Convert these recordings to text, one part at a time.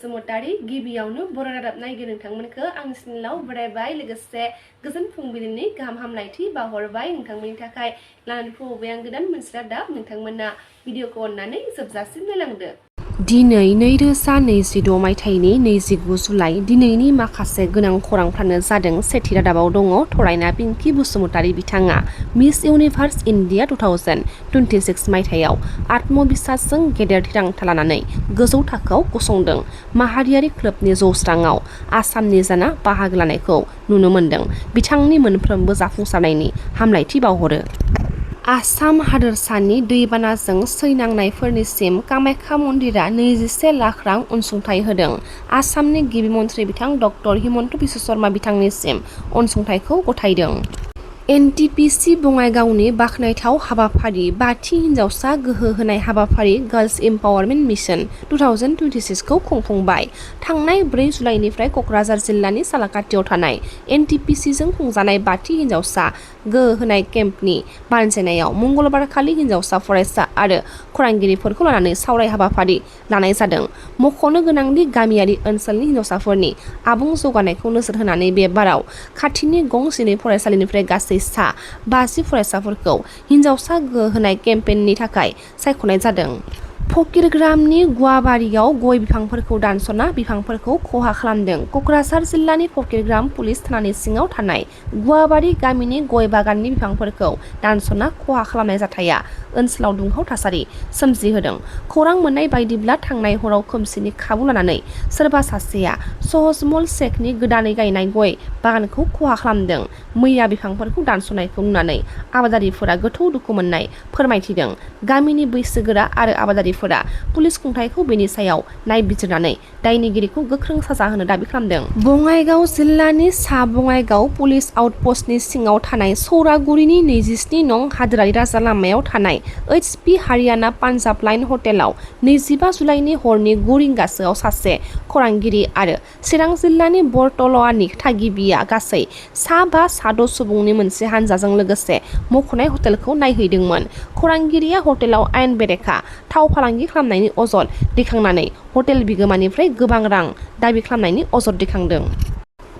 बसुमतारी गिबियावनो बर' रादाब नायगिर नोंथांमोनखौ आं सिनिलाव बरायबाय लोगोसे गोजोन फुंबिलिनि गाहाम हामलायथि बावहरबाय नोंथांमोननि थाखाय लानानै फैबाय आं गोदान मोनसे रादाब नोंथांमोना भिडिअखौ अननानै जोबजासिम नायलांदो। दिनै 2022 मायथाइनि 29 जुलाइ दिनैनि माखासे गोनां खौरांफ्रानो जादों। सेथि रादाबाव दङ थरायना पिंकी बसुमतारी बिथाङा मिस इउनिभार्स इन्डिया 2026 मायथाइयाव आत्मबिसासजों गेदेर थिरांथा लानानै गोजौ थाखोआव गसंदों। माहारियारि क्लाबनि जौस्राङाव आसामनि जाना बाहागो लानायखौ नुनो मोन्दों। बिथांनि मोनफ्रोमबो जाफुंसारनायनि हामलायथि बावहरो। आसाम हादोरसानि दैबानाजों सैनांनायफोरनिसिम कामाख्या मन्दिरा 21 लाख रां अनसुंथाइ होदों। आसामनि गिबि मन्थ्रि बिथां डक्टर हिमन्त बिश्व शर्मा बिथांनिसिम अनसुंथाइखौ गथायदों। एनटिपिसि बङाइगावनि बाखनायथाव हाबाफारि बाथि हिन्जावसा गोहो होनाय हाबाफारि गार्लस इम्पावारमेन्ट मिशन 2026 खौ खुंफुंबाय। थांनाय 4 जुलाइनिफ्राय कक्राझार जिल्लानि सालाकाटियाव थानाय एनटिपिसिजों खुंजानाय बाथि हिन्जावसा गोहो होनाय केम्पनि बानजायनायाव मंगलबारखालि हिन्जावसा फरायसा आरो खौरांगिरिफोरखौ लानानै सावराय हाबाफारि लानाय जादों। मख'नो गोनांदि गामियारि ओनसोलनि हिन्जावसाफोरनि आबुं जौगानायखौ नोजोर होनानै बे बाराव खाथिनि गं 12 फरायसालिनिफ्राय गासै सा 50 फरायसाफोरखौ हिन्जावसा गोहो होनाय केम्पेइननि थाखाय सायख'नाय जादों। फकिरग्रामनि गुवाबारियाव गय बिफांफोरखौ दानस'ना बिफांफोरखौ खहा खालामदों। कक्राझार जिल्लानि फकिरग्राम पुलिस थानानि सिङाव थानाय गुवाबारि गामिनि गय बागाननि बिफांफोरखौ दानस'ना खहा खालामनाय जाथाया ओनसोलाव दुंहाव थासारि सोमजिहोदों। खौरां मोननाय बायदिब्ला थांनाय हराव खोमसिनि खाबु लानानै सोरबा सासेया सहजमल शेखनि गोदानै गायनाय गय बागानखौ खहा खालामदों। मैया बिफांफोरखौ दानस'नायखौ नुनानै आबादारिफोरा गोथौ दुखु मोननाय फोरमायथिदों। गामिनि बैसोगोरा आरो आबादारिफोरा पुलिस खुंथायखौ बेनि सायाव नायबिजिरनानै दायनिगिरिखौ गोख्रों साजा होनो दाबि खालामदों। बङाइगाव जिल्लानि सा बङाइगाव पुलिस आउटपस्टनि सिङाव थानाय सौरागुरिनि 27 नं हादोरारि राजा लामायाव थानाय HP हारियाना पान्जाब लाइन हटेलाव 25 जुलाइनि हरनि 9 रिंगासोआव सासे खौरांगिरि आरो चिरां जिल्लानि बरतलवानि थागिबिया गासै सा 5 सुबुंनि मोनसे हानजाजों लोगोसे मख'नाय हटेलखौ नायहैदोंमोन। खौरांगिरिया हटेलाव आयेन बेरेखा थाव फालांगि खालामनायनि अजद दैखांनानै हटेल बिगोमानिफ्राय गोबां रां दाबि खालामनायनि अजद दैखांदों।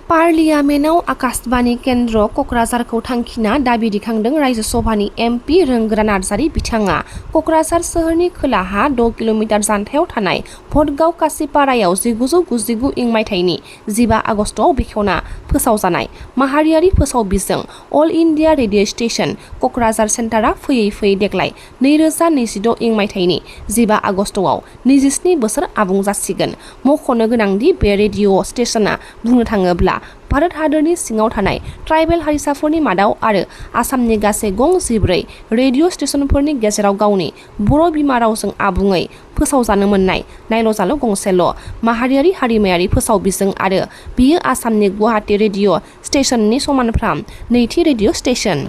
पार्लियामेन्टआव आकाशबाणी केन्द्र कक्राझारखौ थांखिना दाबि दिखांदों रायजो सभानि MP रोंगोरा नार्जारी बिथाङा। कक्राझार सोहोरनि खोलाहा 6 किल'मिटार जानथायाव थानाय भटगाव कासिपारायाव 1999 इं मायथाइनि 15 आगस्टआव बेखेवना फोसावजानाय माहारियारि फोसाव बिजों All India Radio station Kokrajhar सेन्टारा फैयै फैयै देग्लाय 2026 इं मायथाइनि 15 आगस्टआव 27 बोसोर आबुं जासिगोन। मख'नो गोनांदि बे रेडिअ स्टेशना बुंनो थाङोब्ला भारत हादरनि सिङाव थानाय ट्राइबेल हारिसाफोरनि मादाव आरो आसामनि गासै गं 14 रेडिअ स्टेशनफोरनि गेजेराव गावनि बर' बिमा रावजों आबुङै फोसावजानो मोननाय नायल' गंसेल' माहारियारि हारिमायारि फोसाव बिजों आरो बियो आसामनि गुवाहाटी रेडिअ स्टेशननि समानफ्राम नैथि रेडिअ स्टेशन।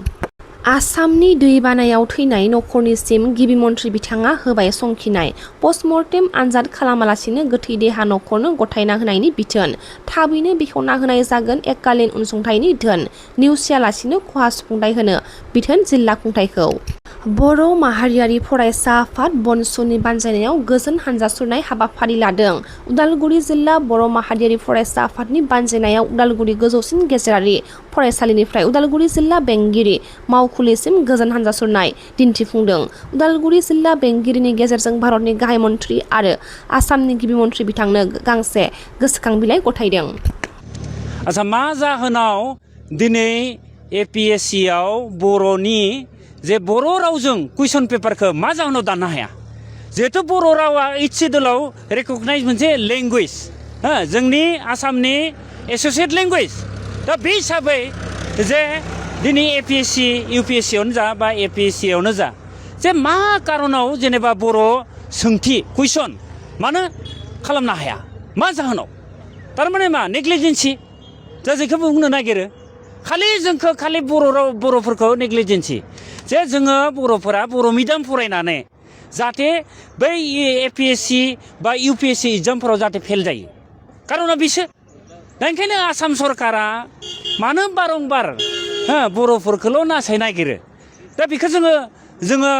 आसामनि दैबानायाव थैनाय नखरनिसिम गिबि मन्थ्रि बिथाङा होबाय संखिनाय। पस्टमर्टेम आनजाद खालामालासिनो गोथै देहा नखरनो गथायना होनायनि बिथोन। थाबैनो बेखेवना होनाय जागोन एककालीन अनसुंथाइनि धोन। नेवसियालासिनो खहा सुफुंथाइ होनो बिथोन जिल्ला खुंथायखौ। बर' माहारियारि फरायसा आफाद बनसुनि बानजायनायाव गोजोन हानजा सुरनाय हाबाफारि लादों। उदालगुरि जिल्ला बर' माहारियारि फरायसा आफादनि बानजायनायाव उदालगुरि गोजौसिन गेजेरारि फरायसालिनिफ्राय उदालगुरि जिल्ला बेंगिरि मावखुलिसिम गोजोन हानजा सुरनाय दिन्थिफुंदों। उदालगुरि जिल्ला बेंगिरिनि गेजेरजों भारतनि गाहाय मन्थ्रि आरो आसामनि गिबि मन्थ्रि बिथांनो गांसे गोसोखां बिलाइ गथायदों। आच्छा, मा जाहोनाव दिनै APSC आव बर'नि जे बर' रावजों कुइसन पेपारखौ मा जाहोनाव दाननो हाया? जिहेथु बर' रावा 8th सिड्युलाव रेकगनाइज मोनसे लेंगुवेज, जोंनि आसामनि एस'सियेट लेंगुवेज। दा बे हिसाबै जे दिनै APSC UPSC आवनो जा बा APSC आवनो जा जे मा कारनाव जेनेबा बर' सोंथि कुइसन मानो खालामनो हाया? मा जाहोनाव? थारमाने मा नेग्लिजेन्सि दा जेखौ बुंनो नागिरो खालि जोंखौ खालि बर'फोरखौ नेग्लिजेन्सि जे जोङो बर'फोरा बर' मिडियाम फरायनानै जाहाथे बै APSC बा UPSC एग्जामफोराव जाहाथे फेल जायो कारना बिसो। दा ओंखायनो आसाम सरकारा मानो बारंबार बर'फोरखौल' नासय नागिरो? दा बेखौ जोङो जोङो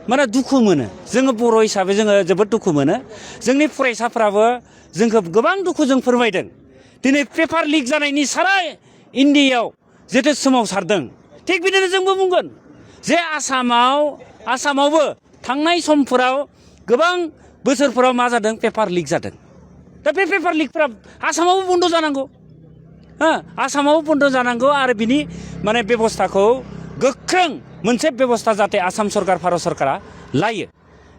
माने दुखु मोनो जोङो बर' हिसाबै जोङो जोबोद दुखु मोनो जोंनि फरायसाफ्राबो जोंखौ गोबां दुखुजों फोरमायदों दिनै पेपार लिक जानायनि सारा इन्डियायाव जिहेतु सोमावसारदों थिग बिदिनो जोंबो बुंगोन जे आसामावबो थांनाय समफोराव गोबां बोसोरफोराव मा जादों पेपार लिक जादों दा बे पेपार लिकफोरा आसामावबो बन्द जानांगौ आसामावबो बन्द जानांगौ आरो बिनि माने बेबस्थाखौ गोख्रों मोनसे बेबस्था जाहाथे आसाम सरकार भारत सरकारा लायो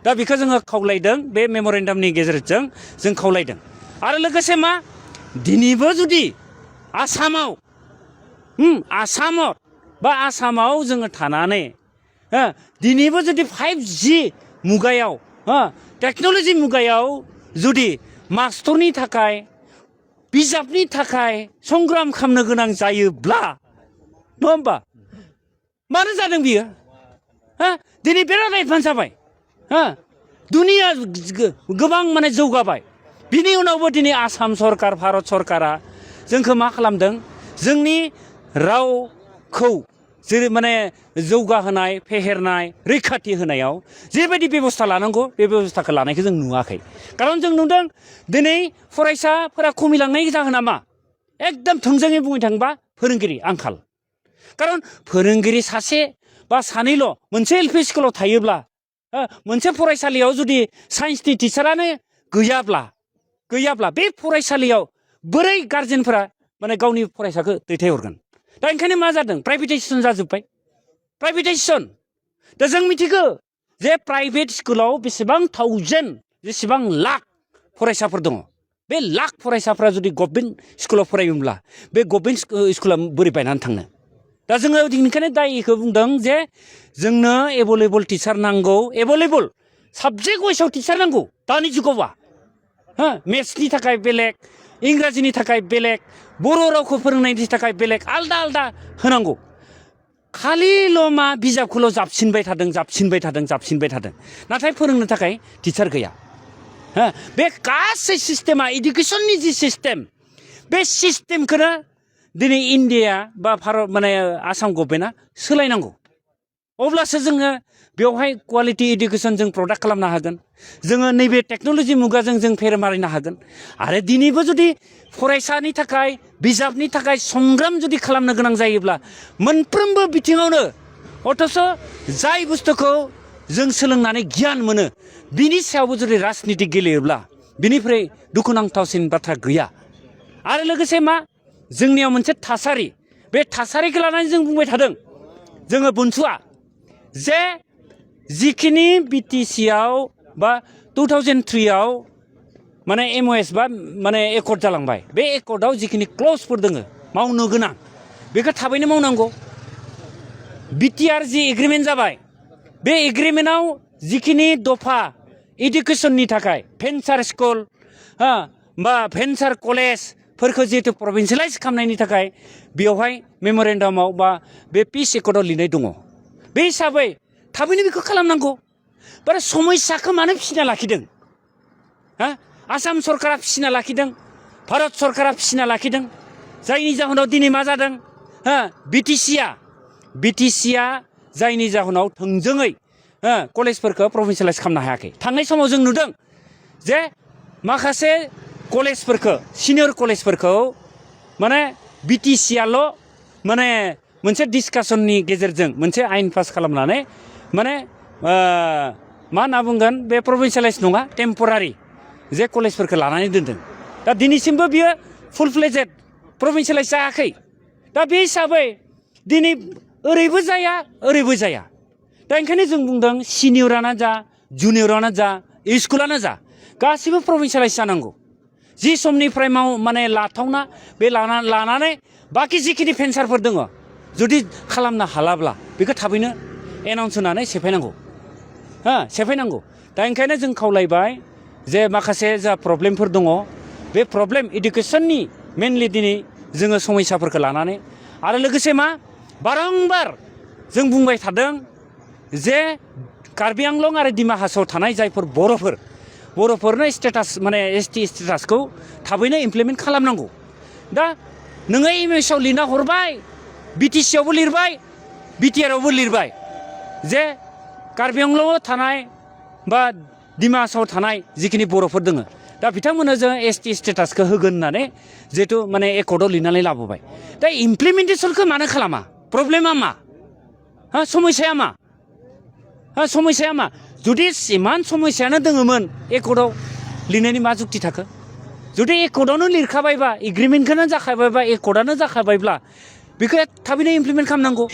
दा बेखौ जोङो खावलायदों बे मेम'रेन्डामनि गेजेरजों जों खावलायदों आरो लोगोसे मा दिनैबो जुदि आसामाव जोङो थानानै दिनैबो जुदि 5G मुगायाव टेक्न'लजि मुगायाव जुदि मास्टरनि थाखाय बिजाबनि थाखाय संग्राम खालामनो गोनां जायोब्ला नङा होमबा मानो जादों बियो दिनै बिराद एडभान्स जाबाय दुनिया गोबां माने जौगाबाय बिनि उनावबो दिनै आसाम सरकार भारत सरकारा जोंखौ मा खालामदों जोंनि रावखौ जेरै माने जौगाहोनाय फेहेरनाय रैखाथि होनायाव जेबायदि बेबस्था लानांगौ बे बेबस्थाखौ लानायखौ जों नुवाखै खारन जों नुदों दिनै फरायसाफोरा खमिलांनायनि जाहोना मा एकदम थोंजोङै बुंनो थाङोबा फोरोंगिरि आंखाल खारन फोरोंगिरि सासे बा सानैल' मोनसे एलपि स्कुलाव थायोब्ला मोनसे फरायसालियाव जुदि साइन्सनि टिचारानो गैयाब्ला बे फरायसालियाव बोरै गार्जेनफोरा माने गावनि फरायसाखौ दैथायहरगोन दा ओंखायनो मा जादों प्राइभेटाइजेसन जाजोब्बाय प्राइभेटाइजेसन दा जों मिथिगौ जे प्राइभेट स्कुलाव जेसेबां लाख फरायसाफोर दङ बे लाख फरायसाफ्रा जुदि गभर्नमेन्ट स्कुलाव फरायोब्ला बे गभर्नमेन्ट स्कुला बोरै बायनानै थांनो दा जोङो ओंखायनो दायखौ बुंदों जे जोंनो एभेलेबल टिचार नांगौ एभेलेबल साबजेक्ट वाइसआव टिचार नांगौ दानि जुगावबा मेथ्सनि थाखाय बेलेग इंराजिनि थाखाय बेलेग बर' रावखौ फोरोंनायनि थाखाय बेलेग आलदा होनांगौ खालिल' मा बिजाबखौल' जाबसिनबाय थादों नाथाय फोरोंनो थाखाय टिचार गैया बे गासै सिस्टेमा इडुकेसननि जि सिस्टेम बे सिस्टेमखौनो दिनै इन्डिया बा भारत माने आसाम गभर्नमेन्टआ सोलायनांगौ अब्लासो जोङो बेवहाय क्वालिटि इडुकेसन जों प्रडाक्ट खालामनो हागोन जोङो नैबे टेक्न'लजि मुगाजों जों फेरमारिनो हागोन आरो दिनैबो जुदि फरायसानि थाखाय बिजाबनि थाखाय संग्राम जुदि खालामनो गोनां जायोब्ला मोनफ्रोमबो बिथिङावनो अथ'स' जाय बुस्थुखौ जों सोलोंनानै गियान मोनो बिनि सायावबो जुदि राजनिति गेलेयोब्ला बिनिफ्राय दुखुनांथावसिन बाथ्रा गैया आरो लोगोसे मा जोंनियाव मोनसे थासारि बे थासारिखौ लानानै जों बुंबाय थादों जोङो बुनसुआ जे जिखिनि बिटिसिआव बा 2003आव माने MOS बा माने एकर्ड जालांबाय बे एकर्डआव जिखिनि क्लजफोर दोङो मावनो गोनां बेखौ थाबैनो मावनांगौ बिटिआर जि एग्रिमेन्ट जाबाय बे एग्रिमेन्टआव जिखिनि दफा इडुकेसननि थाखाय भेन्सार स्कुल बा भेन्सार कलेजफोरखौ जिहेतु प्रभिन्सियेलाइज खालामनायनि थाखाय बेवहाय मेम'रेन्डामाव बा बे पिस एकर्डआव लिरनाय दङ बे हिसाबै थाबैनो बेखौ खालामनांगौ बारा समस्याखौ मानो फिसिना लाखिदों आसाम सरकारा फिसिना लाखिदों भारत सरकारा फिसिना लाखिदों जायनि जाहोनाव दिनै मा जादों बिटिसिआ जायनि जाहोनाव थोंजोङै कलेजफोरखौ प्रभिन्सियेलाइज खालामनो हायाखै थांनाय समाव जों नुदों जे माखासे कलेजफोरखौ सिनियर कलेजफोरखौ माने बिटिसिआल' माने मोनसे डिसकासननि गेजेरजों मोनसे आयेन पास खालामनानै माने मा होनना बुंगोन बे प्रभिन्सियेलाइज नङा टेम्परारि जे कलेजफोरखौ लानानै दोनदों दा दिनैसिमबो बियो फुल फ्लेजेड प्रभिन्सियेलाइज जायाखै दा बे हिसाबै दिनै ओरैबो जाया दा ओंखायनो जों बुंदों सिनियरानो जा जुनियरानो जा स्कुलानो जा गासिबो प्रभिन्सियेलाइज जानांगौ जि समनिफ्राय माने लाथावना बे लानानै बाखि जिखिनि भेन्सारफोर दङ जुदि खालामनो हालाब्ला बेखौ थाबैनो एनाउन्स होनानै सेफायनांगौ दा ओंखायनो जों खावलायबाय जे माखासे जा प्रब्लेमफोर दङ बे प्रब्लेम इडुकेसननि मेनलि दिनै जोङो समस्याफोरखौ लानानै आरो लोगोसे मा बारंबार जों बुंबाय थादों जे कार्बि आंलं आरो डिमा हासावआव थानाय जायफोर बर'फोरनो स्टेटास माने ST स्टेटासखौ थाबैनो इमप्लिमेन्ट खालामनांगौ दा नोङो MOSआव लिरना हरबाय बिटिसिआवबो लिरबाय बिटिआरआवबो लिरबाय जे कार्बि आंलंआव थानाय बा डिमासाव थानाय जिखिनि बर'फोर दङ दा बिथांमोननो जों एसटि स्टेटासखौ होगोन होननानै जिहेतु माने एकर्डआव लिरनानै लाबोबाय दा इमप्लिमेन्टेसनखौ मानो खालामा प्रब्लेमा मा समस्याया मा समस्याया मा जुदि इमान समस्यायानो दङमोन एकर्डआव लिरनायनि मा जुक्ति थाखो जुदि एकर्डआवनो लिरखाबायबा एग्रिमेन्टखौनो जाखाबायबा एकर्डआनो जाखाबायब्ला बेखौ थाबैनो इमप्लिमेन्ट खालामनांगौ